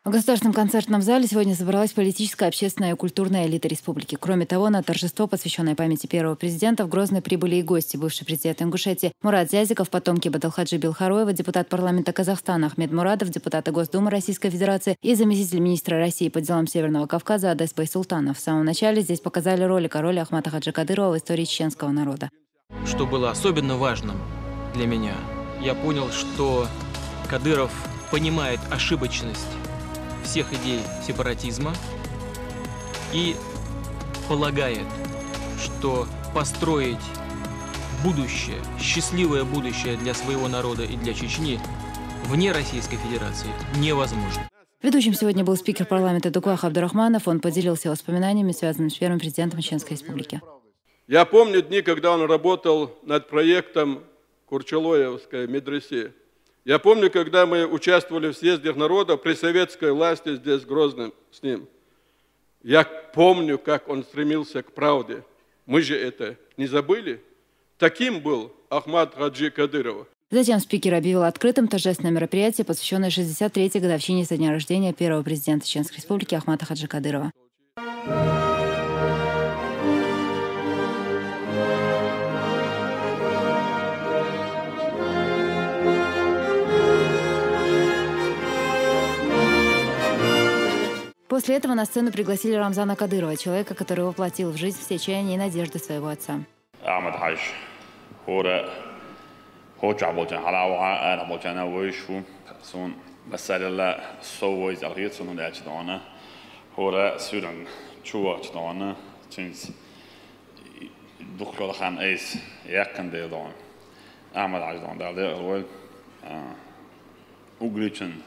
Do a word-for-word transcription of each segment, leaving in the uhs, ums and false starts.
В Государственном концертном зале сегодня собралась политическая, общественная и культурная элита республики. Кроме того, на торжество, посвящённое памяти первого президента, в Грозный прибыли и гости. Бывший президент Ингушетии Мурат Зязиков, потомки Бадалхаджи Билхароева, депутат парламента Казахстана Ахмед Мурадов, депутаты Госдумы Российской Федерации и заместитель министра России по делам Северного Кавказа Адес Байсултанов. В самом начале здесь показали ролик о роли Ахмата Хаджи Кадырова в истории чеченского народа. Что было особенно важным для меня, я понял, что Кадыров понимает ошибочность всех идей сепаратизма и полагает, что построить будущее, счастливое будущее для своего народа и для Чечни вне Российской Федерации невозможно. Ведущим сегодня был спикер парламента Дуквах Абдурахманов. Он поделился воспоминаниями, связанными с первым президентом Чеченской Республики. Я помню дни, когда он работал над проектом Курчалоевской медресе. Я помню, когда мы участвовали в съездах народа при советской власти здесь, в Грозном, с ним. Я помню, как он стремился к правде. Мы же это не забыли. Таким был Ахмат Хаджи Кадыров. Затем спикер объявил открытым торжественное мероприятие, посвящённое шестьдесят третьей годовщине со дня рождения первого президента Чеченской Республики Ахмата Хаджи Кадырова. После этого на сцену пригласили Рамзана Кадырова, человека, который воплотил в жизнь все чаяния и надежды своего отца. Ахмад Хьажа, хӀара хӀокху чохь болчарна хьалха ваха, арахь болчарна вевзаш ву. Суна массарелла сов вевза аьлла хета суна, хӀунда аьлча дона, хӀара суьрана чу вахча дона, цуьнца дукха йолу хан айса яьккхина дела дона. Ахмад Хьажа дона, Дала декъала войла, а, угричун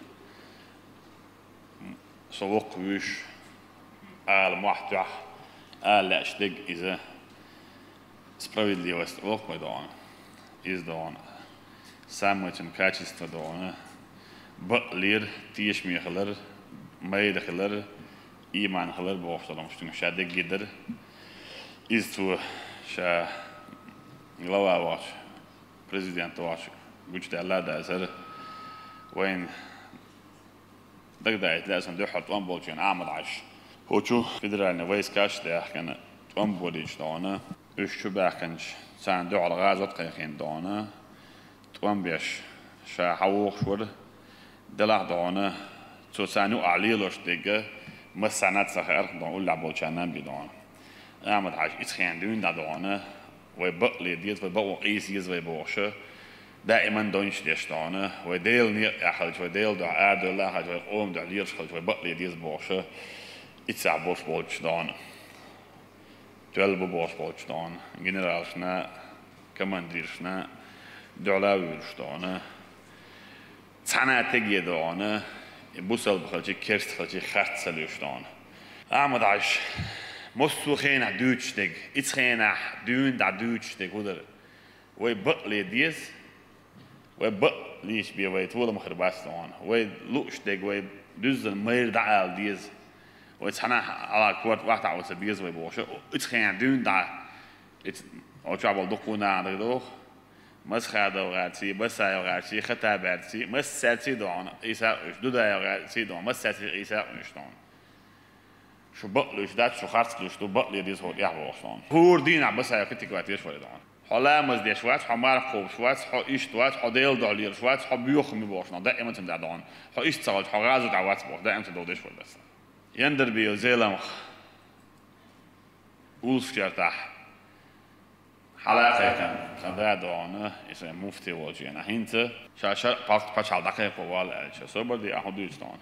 со воккха вуьйш, ала мохь тоьхна, ала лаьаш дерг иза справедливость воккха вай дона. Иза дона. Самое цуьнан качество дона. Бакълера, тешаме хилар, майра хилар, ийман хилар бохуш долу хӀумаш цуьнан ша дегге дара. Иза цо ша глава вахча, президент вахча гучудаьлла а дацара. Вайна дагадаийта лаьа суна дуьххьара тӀом болчарна Ахмад Хьажа. ХӀокху федеральный войскаш а даьхкина, тӀом болийча дона, уьш чу баьхкинчу, царна дуьхьал гӀазот кхайкхийна дона, тӀом беш ша хьан вохуш вара, делахь дона, цо царна юкъахь лелош дерг массарна а ца хаьара дона, уллехь болчарна а бен дона. Ахмад Хьажа, ицхьенна дуьйна дӀа дона, вай бакъле деза, вай бакъо къийса еза вай бохуша, даиман дойнаш деш дона, вай Делан некъа тӀехь хилча, вай Делан дуьхьа арадевлла а хилча, вай къоман дуьхьа лелаш хилча, вай бакъле деза бохуша, иццахь болуш болчу дона. Тоьлла бу бохуш болчу дона, генералшна, командиршна, дуьхьал а вуьйлуш дона. Цхьана а теге дона, и бусалба хилчи, керста хилчи, харц ца луьйш дона. Ахмад Хьажа, массо а хенахь дуьйцуш дерг, ицхьенахь дуьйна дӀа дуьйцуш дерг хӀун дара? Вай бакъле деза, вай бакълийча бен вай толам хир бац дона. Вай лууш дерг, вай дуьззина майра дӀаала деза. Вай цхьана а хьала корта охьатаӀо ца беза вай бохуша, ицхьенна дуьйна дӀа. Ица, оцу чохь болу дуккха а нахана дагадогӀу. Масхадов гӀаьрций, Басаев гӀаьрций, Хатаб гӀаьрций, массаьрций дона, Ӏийса а уьш, Дудаев гӀаьрций дона, массаьрций Ӏийса а уьш дона. Шу бакълуьйш дац, шу харц луьйш ду, бакъле деза хӀокху тӀехь бохуш дона. ХӀора дийнахь Басаев критиковать деш вара дона. Хьо ламаз деш вац, хьо марха кхобуш вац, хьо иштта вац, хьо Делан дуьхьа лелаш вац, хьо боьха хӀума бохуш дона, даиман цунна тӀехь дона. Хьо иштта ца хилча, хьо гӀазот дӀа вац бохуш, даиман цунна дов деш вара даса. Яндарбиев Зеламха уллучу кертахь хьала а кхайкхина, тхан да а догӀана, и сайн муфти волчу хенахь, хӀинца ша шарӀ палт пачхьалкх дӀакхайкхо вала аьлча, собар де, ахь хӀун дуьйцу тхуна?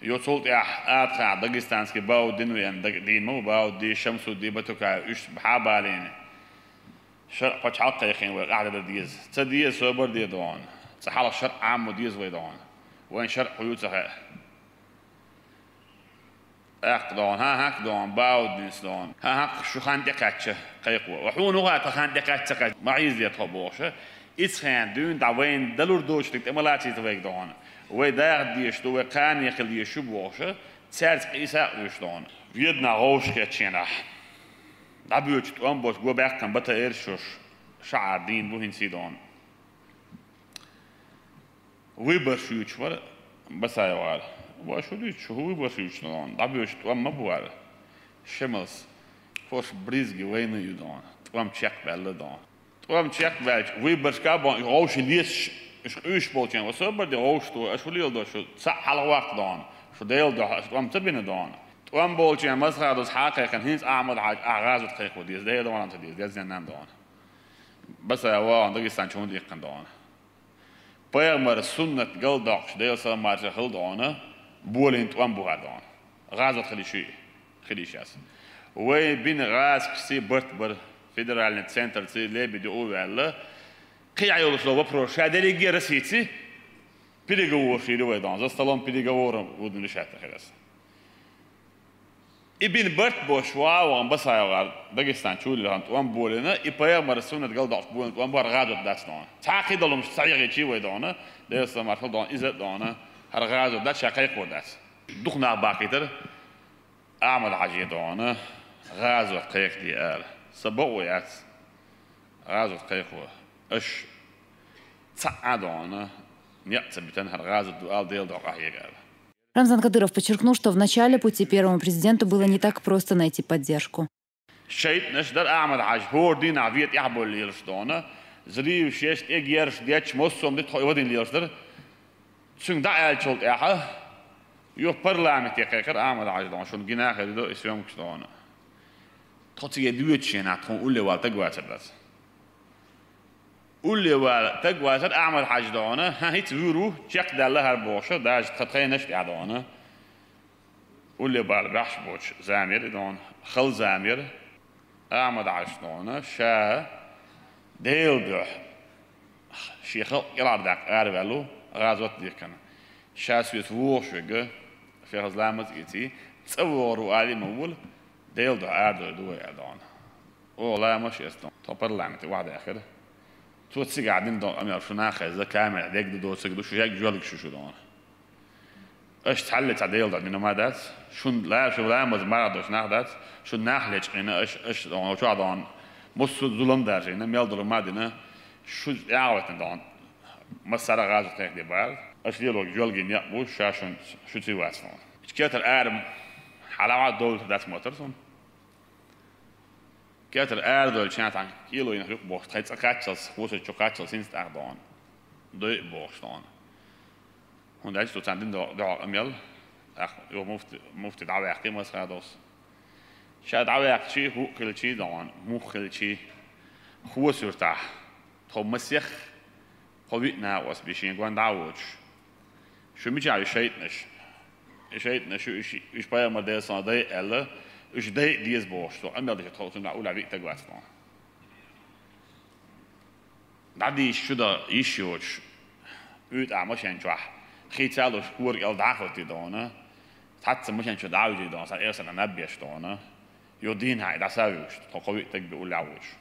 Йо, цул тӀаьхьа Атхахь дагестанский Бауддин веана, даг-, дийна ма ву, Баудди, Шамсудди, Батукаев, уьш хьа а балийна. ШарӀ пачхьалкх кхайкхина вай къахьдадар деза. Ца деза, собар де догӀана. Цкъа хьалха шарӀ Ӏамо деза вай догӀана. Вайн шарӀ хӀун ю ца хаьа. ТӀаккха догӀана, хӀан-хӀа, догӀана, Бауддинс догӀана. ХӀан-хӀа, шу хан тӀекхаьчча кхайкхо. Ва хьуна хӀун хаьа тхан хан тӀекхаьчча ца кхаьчча, ма хьийзде тхо бохуша. Ицхьа хенахь дуьйна дӀа вайна далур доцуш дерг тӀе ма лацийтта вайга догӀана. Вай даха дезаш ду, вай кхане хила езаш ю бохуша, цаьрца къийса а вуьйш догӀана. Веданахь вовшахкхетчу хенахь дӀабоьдучу тӀом боцу го баьккхина БТР-ш йолуш, шахьар дийна бу хӀинца догӀана. Выборш юьйцуш вара Басаев гӀара. Бо шу дуьйцу, шу выбораш юьйцу дона, дӀабоьдуш тӀом ма бу аьлла. Шемалс, форш брызги войны ю дона, тӀом чекхбаьлла дона. ТӀом чекхбаьлча, выборашка а бохьун, уьш гӀовший лецаш, уьш къуьйсуш болчарна особенно де гӀовшаш тоху, аша хӀун леладо шу, цхьаъ хьалхаваккха дона, шу Делан дуьхьа аша тӀом ца бина дона. ТӀом болчарна массахана дуза хьакхайкхина, хӀинца Ахьмад-Хьаьжа, ахь гӀазот кхайкхо деза, Делан дуьхьа ца деза, деза ненан дона. Басаев вагӀана Дагестан чу хӀунда иккхина дона. Пайхамаран суннат галдоккхуш, Делан салам-маршалла хилла дона, болийна тӀом бу хӀара дона. ГӀазот хила йиш ю, хила йиш яц. Вай бина гӀазкхашций барт бара, федеральный центрций лебедь юкъа а ваьлла, кхин а йолуш йолу вопрос ша дерриге а Российций переговораш йира вай дона, за столом переговоров ву дина шаьтта хир аса. И бина барт боцуш вагӀа вахана Басаев гӀар Дагестан чу лилхина тӀом болийна, и пайхамаран суннат галдоккхуш болийна тӀом бу хӀара гӀазот дац дона. Цхьа а кхин долу хӀумнаш ца хьегӀийчий вай дона, Делан салам-маршалла хилла дона, иза а дона, хӀара гӀазот дац ша кхайкхор дац. Дукха нах бахийтара Ахьмад-Хьаьжа дона, гӀазот кхайкхаде ала. Сан бакъо яц гӀазот кхайкхо. Аша цхьа а дона, некъ ца битина хӀара гӀазот ду ала, Делан дуьхьа къахьега ала. Рамзан Кадыров подчеркнул, что в начале пути первому президенту было не так просто найти поддержку. ШайтӀанаш дара Ахьмад-Хьаьжа, хӀора дийнахь вен тӀехбевлла лелаш дона, взрываш еш, тӀе герзаш детташ, массо а хӀума дитта тхо и вадийна лелаш дара. Цуьнга дӀааьллачул тӀаьхьа, юха парламенте кхайкхира Ахьмад-Хьаьжа дона, шуна гина а хир ду и съёмкаш дона. Тхо цига доьдучу хенахь тхуна улле вала таг вацар дац. Улле вала таг вацар Ахьмад-Хьаьжа дона, хӀан, хӀинца вуьйр ву, чекхдаьлла хӀара бохуш, даже тхан тхайнаш тӀехь дона. Улле бала баьхьаш боцуш зама яра и дона, хала зама яра. Ахьмад-Хьаьжа дона, ша Делан дуьхьа шен халкъ кӀелхьардаккха араваьлла ву, гӀазот дихкина. Ша соьца вогӀуш верг, шен хаза ламаз а эций, цӀа вогӀур ву алий а ма волу, Делан дуьхьа арадойр ду вай аьлла дона. Оха ламаз а эцна, тхо парламенте охьадаьхира. Цо цигахь дина дона къамел шу нах хезна, камера дегна доцург ду, шу жег жоьлгаш шу шу дона. Аша цхьалле цхьа Делан дуьхьа дина ма дац, шун ла-, шу ламаз марха долуш нах дац, шу нах лечкъийна, аша, аша дона, чохь дона, массо а зулам даржийна, мел долу ма дина, шу тӀаьхьа вайтина дона, массара а гӀазот кхайкхаде бара. Аша лелорг жоьлгийн некъ бу, ша шун, шуьций вац дона. Иштта кетар ара хьалаваьлла довлур дац ма тара суна. Кетар арадевлча цхьана кӀело йина юкъа бохуш, тхайн цӀа кхаччалц, хӀусам чу кхаччалц хӀинца тӀаккха дона. Дойа бохуш дона. ХӀунда аьлча цо царна дина дуьхьал къамел, тӀаккха юха муфти, муфти дӀаваьккхи Масхадовс. Ша дӀаваьккхичий, хӀуъа хилчий дона, мух хилчий, Хосуьртахь, тхо масех, тхо виъ накъост бен шен гонна дӀа а воцуш. Шу мичахь ю шайтӀанаш? И шайтӀанаш ю, уьш, уьш пайхамар Делан сан дай аьлла, уьш дай а деза бохуш, со къамел дича тхо цуьнан уллехь виъ таг вац тхуна. ДӀадийша шу дан йиш йоцуш, уьйтӀахь машен чохь, хийца а луш, кора кӀел дӀа а хӀоттий дона, цхьацца машен чу дӀа а вижий дона, сан эсана наб беш дона, йо дийнахь дӀасавуьгуш, тхо кхо виъ таг бен уллехь а воцуш.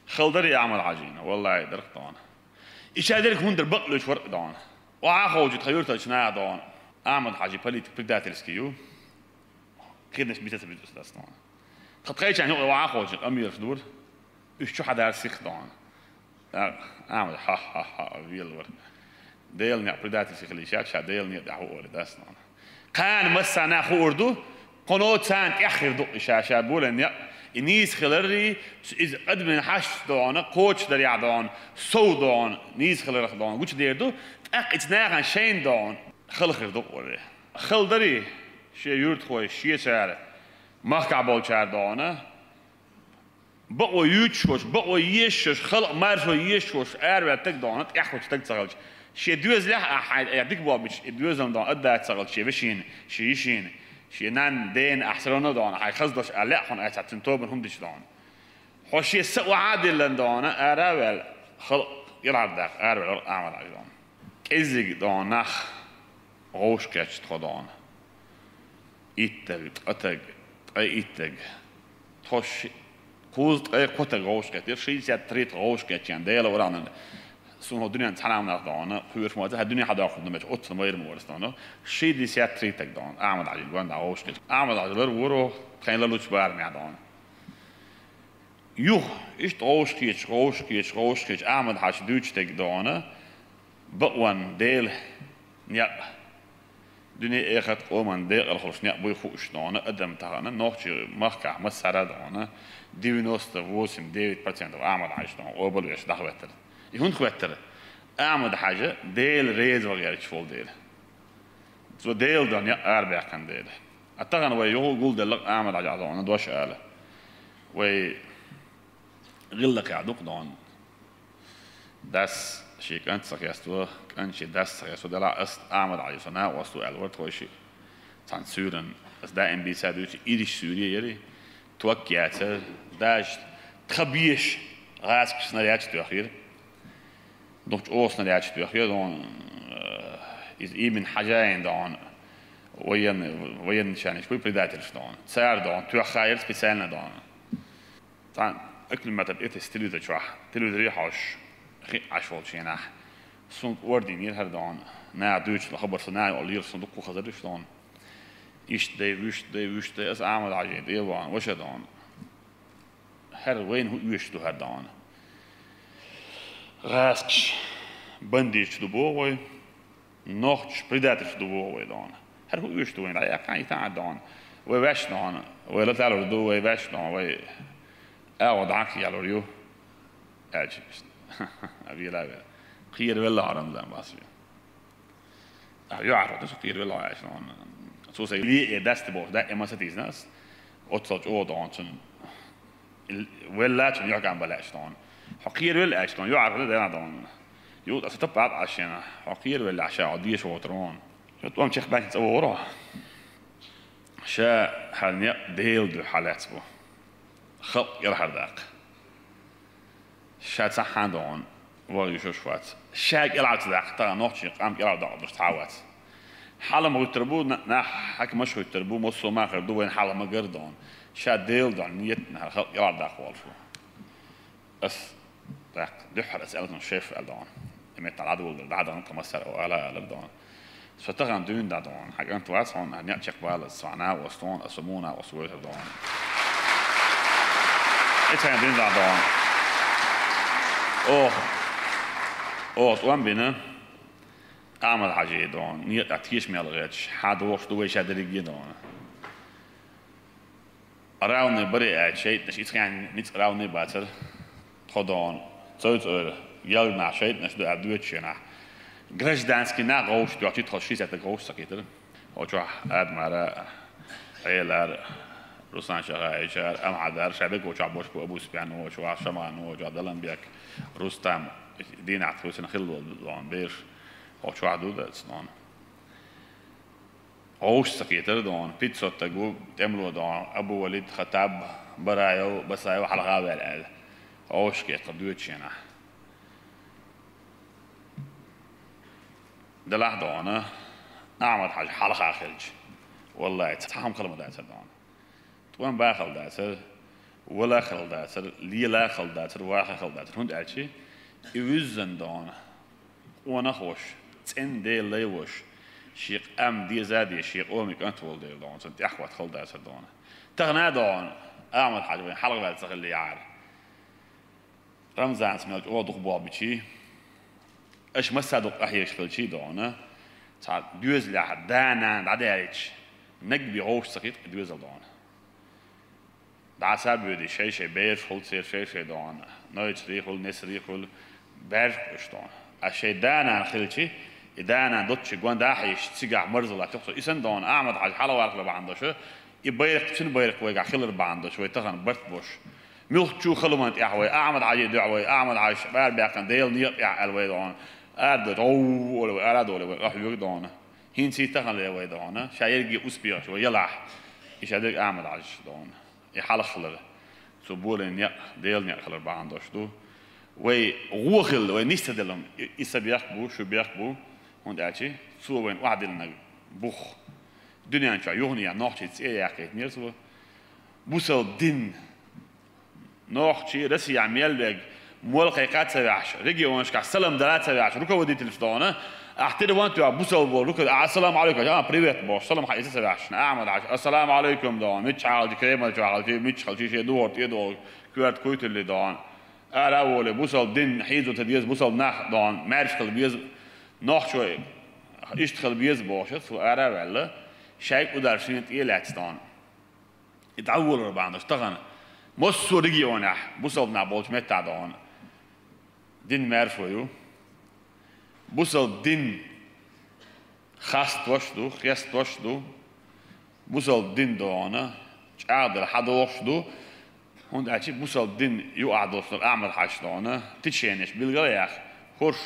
Хала дарий Ахьмад-Хьаьжина, валлахӀи, дарх дона. И ша дерг хӀунда дара бакълуьйчу варкъ дона. Охьа а ховчу тхан юьртарчу наха дона. Ахьмад-Хьаьжи политик предательский ю. Кхиднаш бита ца битӀус дац дона. Тхан тхайчан юкъа охьа а ховчу къамелаш дура. Уьш чу хьадар сих дона. Ахьмад, ха-ха-ха, велавар. Делан некъ предательский хилийша, ша Делан некъ тӀехь хӀу олий дац дона. Кхана массарна хуур ду, кхуно царна тӀехь хир ду ша, ша болан некъ. И нийса хиларрий, иза адамийн хьашт дона, кхочушдарехь дона, сов дона, нийса хиларх дона, гучудер ду, тӀаккха иза нахана шайна дона, хала хир ду олий. Хала дарий, шен юьртахой, шецара, махкахь болчара дона, бакъо юьйцуш волуш, бакъо езаш волуш, халкъ маршо езаш волуш, араваьлла таг дона, тӀехь хуьлуш таг ца хилча. Шен доьзалехь а хьайн, э, дика боху бича, и доьзална дона, а да ца хилча, шен вешина, шен йишина, шен нанна, дена ахь всё равно дона, хьайн хаза долуш а лаьа хьуна айса цуьнан тобанан хӀума дича дона. Хьо шен са охьа а диллина дона, ара а ваьлла, халкъ кӀелхьардаккха араваьлла Ахьмад-Хьаьжа дона. КӀеззиг дона нах гӀовш кхетча тхо дона. Итт таг, ткъа таг, ткъе итт таг. Тхо ши-, кхузткъе кхо таг гӀовш кхеттера, шестьдесят три тхо гӀовш кхетча, Делан урагӀнан. Суна хӀо дуьненна цхьана а нах дона, кхоьруш ма вац, хьан дуьне хьадоккхур ду меча, оццул майра ма вара дона. Шестьдесят три таг дона, Ахьмад-Хьаьжин гонна дӀа гӀовш кхетча. Ахьмад-Хьаьжа лар вуро, тхайна лар лучу барамехь дона. Юха, иштта гӀовш кхеташ, гӀовш кхеташ, гӀовш кхеташ, Ахьмад-Хьаьжа дуьйцу тайга дона, бакъонна Делан некъ, Дуьне, эхарт, къоман декъала хуьлуш некъ буй хууш, дона, адам тахана, нохчий махкахь массара а, дона, девяносто восемь девять процентов Ахьмад-Хьаьжа, дона, къобалвеш дӀахӀоьттира. И хӀунда хӀоьттира? Ахьмад-Хьаьжа Дела реза ван гӀерташ волу дела. Цо Дела дона некъ арабаьккхина дела. А тахана вай юха гулделла Ахьмад-Хьаьжа, дона, дош ала. Вай гӀиллакхехь ду-кх, дона. Дас шен кӀант ца хесто, кӀант шен дас ца хесто, делахь ас Ахьмад-Хьаьжа со накъост ву аьлла вара тхойшиъ. Цхьана суьйранна, ас даим бийца дуьйцу, ириш суьйре яра, ток яцара, даже тхан беша гӀазкхаша снарядаш тоьхира. Дукха чӀогӀа снарядаш тоьхира, дона, э, иза именно Хьаьжин, дона, военный, военный начальник вуй, предательш, дона. Цара, дона, тоьххьа яра специально, дона. Цхьана аккумулятор тӀе тесна телевизор чохь, телевизоре хьожуш, хи Ӏаш волчу хенахь, суна орден йира хӀара, дона. Наха дуьйцуш долу хабар сан наха юкъа лелора, суна дуккха хазар ду уьш, дона. Иштта дай, вуьшта дай, вуьшта дай, ас Ахьмад-Хьаьжин тӀе а вахана, ваша, дона. ХӀара вайна хӀун оьшуш ду хӀара, дона? ГӀазкхаш бандиташ ду боху вай, нохчаш предательш ду боху вай, дона. ХӀара хӀун оьшуш ду вайна? ДӀаяккхахьа и тӀе а, дона. Вай ваьш, дона, вай латалур ду, вай ваьш, дона, вай агӀо дӀа а кхиалур ю, аьлча, а вела а вела. Кхеравелла хьо, Рамзан, бац вен. А, юьхьар хӀотту со кхеравелла хьо аьлча, дона. Цо сайн ле а, дасти бохуш, даима сатийсина ас. Оццал чӀогӀа, дона, цунна. Велла цунна юьхькӀам бан лаьаш, дона. Хьо кхеравелла аьлча, дона, юьхьар хӀотту дена, дона. Юха аса таппа Ӏаш шена. Хьо кхеравеллехь ша хьо деша воцур вон. Ша тӀом чекхбаьхкина цӀа вогӀур хьо. Ша хьан некъ Делан дуьхьа лаьцна бу. Халкъ кӀелхьардаккха. Ша цхьаьна, дона, ваха йиш йолуш вац. Ша кӀелхьарца даккха, тахана нохчийн къам кӀелхьардоккхуш цхьа а вац. Хьалха ма гӀуьттур бу, на-, нах хьаькамаш а гӀуьттур бу, массо а ма хир ду, вайна хьалха ма гар, дона. Ша Делан дуьхьа ниятна хӀара халкъ кӀелхьардаккха волуш ву. Ас, тӀаккха дуьххьара ас аьлла, шеф аьлла, дона. И меттахь дӀадоладелла, дӀа а дахана, тхан массара а ала а алара, дона. Со тахана дуьйна дӀа, дона, хьан кӀант вац хьуна, хьан некъ чекхбалаза, со хьан накъост ву, ас со муха накъост ву вайхар, дона. И тахана дуьйна дӀа, дона. Оха, оха тӀом бина, Ахьмад-Хьаьжин, дона, некъа тӀехь теша мел гӀерташ, хьан дохуш ду вай ша дерриге, дона. Равный баре аьлча шайтӀанаш, ицкъаьхьа ницкъ равный бацара. Тхо, дона, цой-цойра, ялганахь шайтӀанаш ду аьлла доьцучу хенахь, гражданский нах вовшах тоьхча, тхо ши саьтаг вовшах ца кхийтира. Оцу чохь Адамара, Ӏелара, Руслан Шахаевичара, Амхьадара, шайн бегочохь бош бу Абу-Супьян вочохь, Шаман вочохь, Даланбек, Рустам, дийнахь тхуьйсина хилла болу, дона, бераш. Оцу чохь ду дац, дона. Вовшах ца кхийтира, дона, пятьсот стаг ву, тӀемало, дона, Абу-Валид, Хаттаб, Бараев, Басаев хьалха а ваьлла аьлла. Вовшах кхийтира доьцучу хенахь. Делахь, дона, Ахьмад-Хьаьжа хьалха хилча, валлахӀи, цхьа хӀума хала ма дацара, дона. ТӀом бан хала дацара, вала хала дацара, лела хала дацара, ваха хала дацара. ХӀунда аьлча и вуьззина, дона, къонах а волуш, цӀена Делан лай а волуш, шен къам деза а дезаш, шен къоман кӀант волу дела, дона, цунна тӀаьхьахӀотта хала дацара, дона. Тахана а, дона, Ахьмад-Хьаьжа вайна хьалха ваьлла ца хилла яхьара. Рамзанца мел чӀогӀа дукха болх бичий, аша массо а дукха къахьегаш хилчий, дона, цхьа доьзалехь да-нана дӀадаьлча, нагби вовшах ца кхийтира и доьзал, дона. ДӀаса а боьдий, шай-шай бераш хуьлу церан, шай-шай, дона, нойцарий хуьлу, несарий хуьлу, баьржа кхуьуш, дона. Ткъа шайн да-нана хилча, и да-нана доцчу гонда а хьийзаш, цигахь марзалла тоху со. И санна, дона, Ахьмад-Хьаьжа хьалха ваьлла хилар бахьана долуш, и байракх, цуьнан байракх вайгахь хилар бахьана долуш, вай тахана барт болуш. Муьлххачу халонан тӀехь вай, Ахьмад-Хьаьжин дуьхьа вай, Ахьмад-Хьаьжа арабаьккхина Делан некъа тӀехь аьлла вай, дона, арадойту, гӀовгӀа олий вай, арадолий вай, къахьоьгу, дона. ХӀинца а тахана ле вай, дона, ша ерриге успехаш вай ялахь, и ша дерг Ахьмад-Хьаьжа, дона. И хьалха хилар, цо болийна некъ Делан некъ хилар бахьана долуш ду. Вай гӀо хилла, вай нис ца делла, и, и сан бехк бу, шун бехк бу, хӀунда аьлча цо вайна охьадиллинарг бух. Дуьнен чохь юханехьа нохчийн цӀе яккхийтинера цо. Бусалба дин. Нохчий Россехь мел верг, молла кхайкха а ца ваьхьаш, регионашкахь салам дала а ца ваьхьаш, руководительш, дона, ахь телефон тоьхна бусалба волу руководитель, ахь «Ассаламу Ӏалайкум» аьлча, а, «Привет» бохуш, салам хьаэца ца ваьхьаш, Ахьмад-Хьаьжа, «Ассаламу Ӏалайкум», дона, миччахьа хилча, Кремль чохь хилча, миччахьа хилча, шен духар тӀе а дохуш, коьрта куйталлий, дона. Ара а волий, бусалба дин хьийзо ца деза, бусалба нах, дона, маьрша хила беза, нохчой, Иштта хила беза бохуш, цо ара а ваьлла, шайга удар шина тӀе а лаьцна дона. И дӀаволар бахьана долуш тахана массо а регионехь бусалба нах болчу меттехь дона. Дин маьршо ю. Бусалба дин хастош а ду, хестош а ду. Бусалба дин дона чӀагӀдар хьадохуш а ду. ХӀунда аьлча бусалба дин юкъахь долуш долу Ахьмад-Хьаьжа дона теченеш билгал а яьхна, хӀорш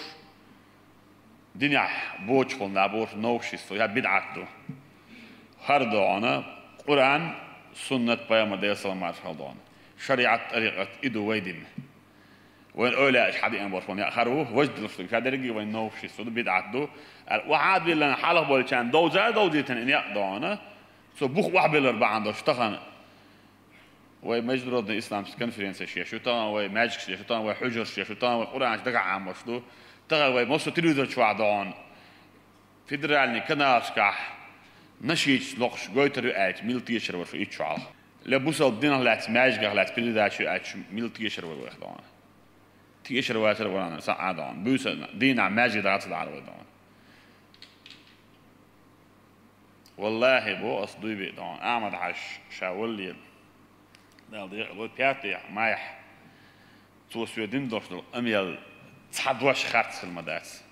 динехь боцуш хилла наб бохуш новшество я бидӀат ду. ХӀара дона Къуръан, суннат, пайхамар, Делера салам-маршалла хилда цунна, шариӀат, тӀарикъат, и ду вай дин. Вайн ойла а хьадеана болуш ван яа хӀара ву, важа динаш ду, ша дерриге вайн новшество ду, бидӀат ду. Аьлла, охьа а биллина хьалха болчарна довза а довзийтина и некъ дона, цо бух охьабиллар бахьана долуш тахана. Вай международный исламский конференцеш еш ю тахана, вай маьждигаш еш ю тахана, вай хьуьжарш еш ю тахана, вай Къуръанаш дагахь Ӏамош ду. Тахана вай массо а телевизор чохь дона федеральный каналашкахь нашидаш лохуш гойтур ю аьлча, мила тешар вара шу итт шо хьалха. Ле бусалба динах лаьцна, маьждигах лаьцна передача ю аьлча, мила тешар вара вайх дона. Тешар вацара вара сан а дона. Буьйса дийнахь маьждиг дӀа ца дахьара вай дона. Валлахи, бо ас дуй бе дона, Ахьмад-Хьаьжа ша валле, Дала декъала вай, пятый майхь, цо соьдина долуш долу къамел цхьа дош харц хила ма дац.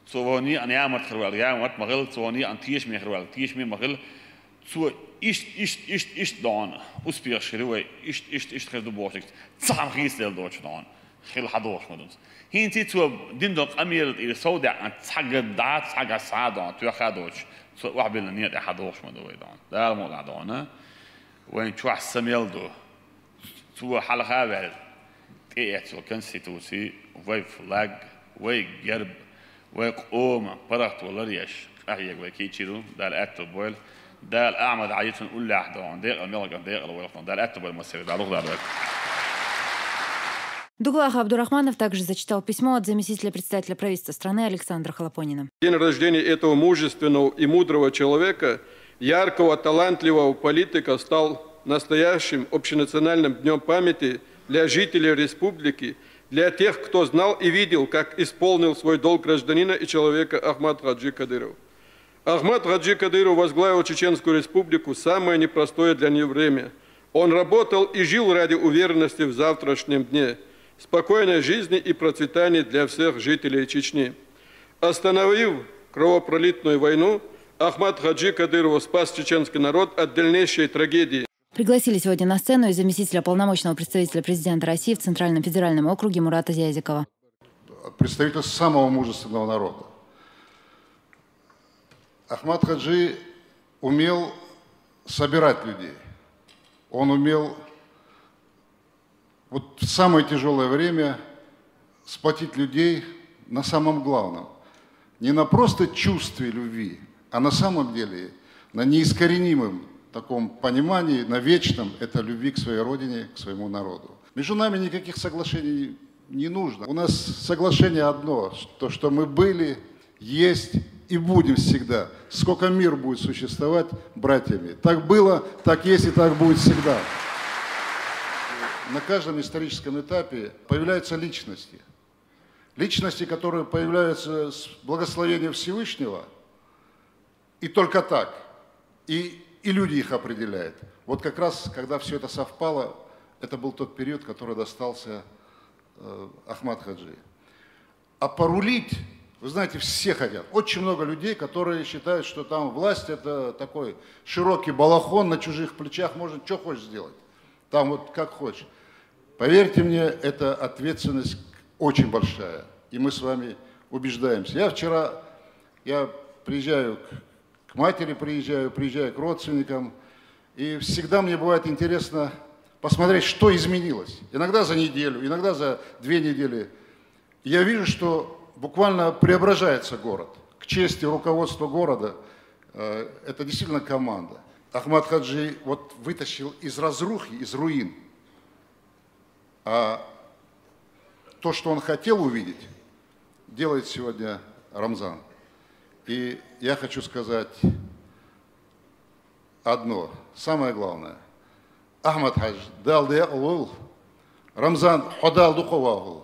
Цо вон некъан ямарта хир ваьлла, ямарта ма хила, цо вон некъан тешаме хир ваьлла, тешаме ма хила. Цо иштта, иштта, иштта, иштта дона успехаш хир вай, иштта, иштта, иштта хир ду бохуш, цхьа хӀума хийцаделла доцуш дона хила хьадохуш ма ду. ХӀинца цо дина долу къамел тӀера сов даьккхина цхьа ган дӀа, цхьа ган схьа а дона, тоьхна а доцуш, цо охьабиллина некъа тӀе хьадохуш ма ду вай дона. Дала мукъ лахь дона. Вайн чохь са мел ду. Цо хьалха а ваьлла, тӀеэцна йолу Конституци, вай флаг, вай герб, вай къоман паргӀато ларъеш, къахьега вай кийча ду, Дала аьтто бойла. Дала Ахьмад-Хьаьжин уллехь дона, декъала мел ган декъала войла дона, Дала аьтто бойла массаьрга, Дала лух Дала вай. Дуглах Абдурахманов также зачитал письмо от заместителя председателя правительства страны Александра Хлопонина. День рождения этого мужественного и мудрого человека, яркого, талантливого политика, стал настоящим общенациональным днём памяти для жителей республики, для тех, кто знал и видел, как исполнил свой долг гражданина и человека Ахмад-Хаджи Кадыров. Ахмад-Хаджи Кадыров возглавил Чеченскую Республику в самое непростое для неё время. Он работал и жил ради уверенности в завтрашнем дне, спокойной жизни и процветания для всех жителей Чечни. Остановив кровопролитную войну, Ахмад-Хаджи Кадыров спас чеченский народ от дальнейшей трагедии. Пригласили сегодня на сцену и заместителя полномочного представителя президента России в Центральном федеральном округе Мурата Зязикова. Представитель самого мужественного народа. Ахмад-Хаджи умел собирать людей. Он умел вот в самое тяжёлое время сплотить людей на самом главном. Не на просто чувстве любви, а на самом деле на неискоренимом таком понимании, на вечном, это любви к своей родине, к своему народу. Между нами никаких соглашений не нужно. У нас соглашение одно, то, что мы были, есть и будем всегда, сколько мир будет существовать, братьями. Так было, так есть и так будет всегда. На каждом историческом этапе появляются личности. Личности, которые появляются с благословения Всевышнего, и только так. И, и люди их определяют. Вот как раз, когда всё это совпало, это был тот период, который достался э, Ахмад-Хаджи. А порулить, вы знаете, все хотят. Очень много людей, которые считают, что там власть — это такой широкий балахон, на чужих плечах можно чё хочешь сделать. Там вот как хочешь. Поверьте мне, эта ответственность очень большая. И мы с вами убеждаемся. Я вчера, я приезжаю к, к матери, приезжаю, приезжаю к родственникам. И всегда мне бывает интересно посмотреть, что изменилось. Иногда за неделю, иногда за две недели. Я вижу, что буквально преображается город. К чести руководства города, э, это действительно команда. Ахмад-Хаджи вот вытащил из разрухи, из руин. А то, что он хотел увидеть, делает сегодня Рамзан. И я хочу сказать одно, самое главное. Ахмад-Хьаьжа, Дала декъала войла. Рамзан, хьо Дала дукха вахала.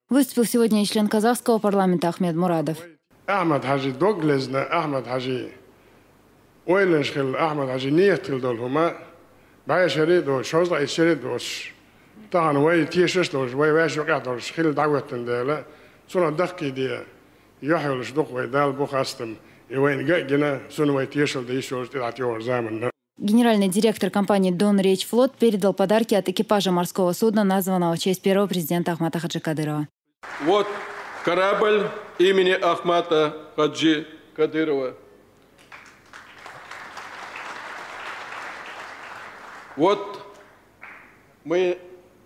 Выступил сегодня и член казахского парламента Ахмед Мурадов. Ахьмад-Хьажий дог лезна, Ахьмад-Хьажий ойланаш хилла, Ахьмад-Хьажий нийят хилла долу хӀума, бӀе шаре а доцуш, шовзткъе итт шаре а доцуш, тахана вай тешаш а долуш, вай ваьш юкъехь долуш хилла дӀахӀоьттина дела, цунах даккхийде юьхь йолуш ду-кх вай, Дала бу хастам, и вайна ган а гина, цунна вай тешалла дан йиш йолуш тӀе дӀатоьхча заманна. Генеральный директор компании «Дон Речь Флот» передал подарки от экипажа морского судна, названного в честь первого президента Ахмата-Хаджи Кадырова. Вот корабль имени Ахмата Хаджи Кадырова. Вот мы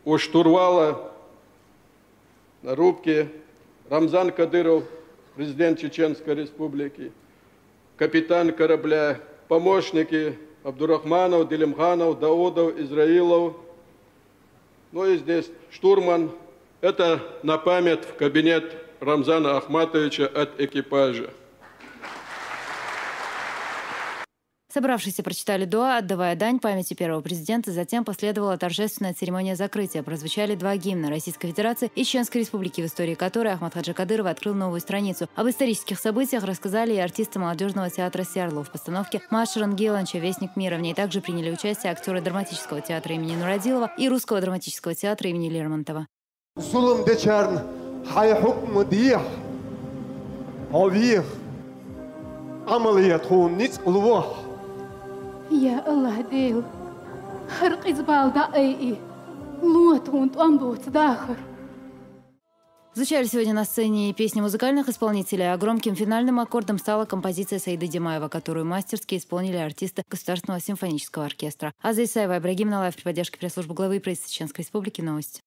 у штурвала на рубке: Рамзан Кадыров, президент Чеченской Республики, капитан корабля, помощники Абдурахманов, Делимханов, Даудов, Израилов. Ну и здесь штурман. Это на память в кабинет Рамзана Ахматовича от экипажа. Собравшиеся прочитали дуа, отдавая дань памяти первого президента. Затем последовала торжественная церемония закрытия. Прозвучали два гимна Российской Федерации и Чеченской Республики, в истории которой Ахмат-Хаджи Кадыров открыл новую страницу. Об исторических событиях рассказали и артисты молодежного театра «Серло» в постановке Маши Рангеланча «Вестник мира». В ней также приняли участие актёры драматического театра имени Нурадилова и Русского драматического театра имени Лермонтова. Зулам дечарна хьайн хьукма дехьа, хьо веха, Ӏамал е тхуна ницкъ лохьа. Я АллахӀ Дела, хӀара къиза бала дӀа а айъа, ло тхуна тӀом боцу дахар. Звучали сегодня на сцене и песни музыкальных исполнителей, а громким финальным аккордом стала композиция Саида Димаева, которую мастерски исполнили артисты Государственного симфонического оркестра. Аза Исаева, Ибрагим Налаев, при поддержке пресс-службы главы и правительства Чеченской Республики. Новости.